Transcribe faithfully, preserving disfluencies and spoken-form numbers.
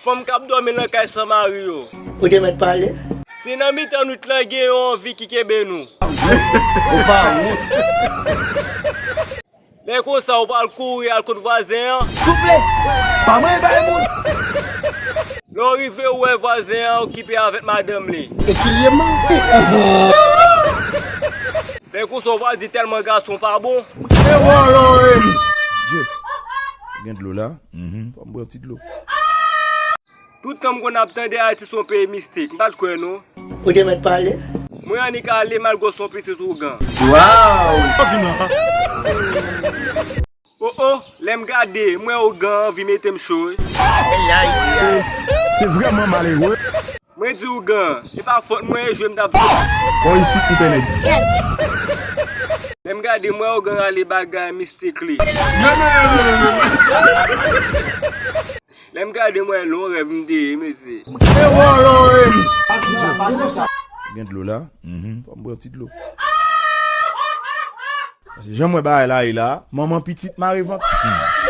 Fanm k ap dòmi nan kay san mari yo. Ou te mèt pale. Si nan mitan nwit lan gen yon anvi ki kenbe nou. Ou pa wont. Lè konsa, ou pral kouri al kot vwazen an. Souple! Pa mwen bay moun! Lè w rive, ou wè vwazen an okipe avèk madanm li. Eskilyèman. Lè konsa, ou pral di tèlman gason pa bon. E wòlò e m! Dye. Gen dlo la. Mhm. Fò m bwè yon ti dlo. Tout tan m konn ap tande Ayiti se yon peyi mistik, m pa t kwè non. Ou te mèt pale. Mwen annik ale malgre w se yon pitit ougan. Waw! O o, lè m gade, m wè ougan anvi mete m cho wi. Se vrèman malere. Mwen di ougan, e pa fòt mwen e jwe m t ap jwe. Bò isit m pè nèg. Lè m gade, m wè ougan rale bagay mistik li. Lè m gade, m wè l yon rèv m te ye, mesye. E wòlò e m! Gen dlo la. Mhm. Fò m bwè yon ti dlo. Paske jan m wè bagay la ye la, manman pitit mare vant. Hmm.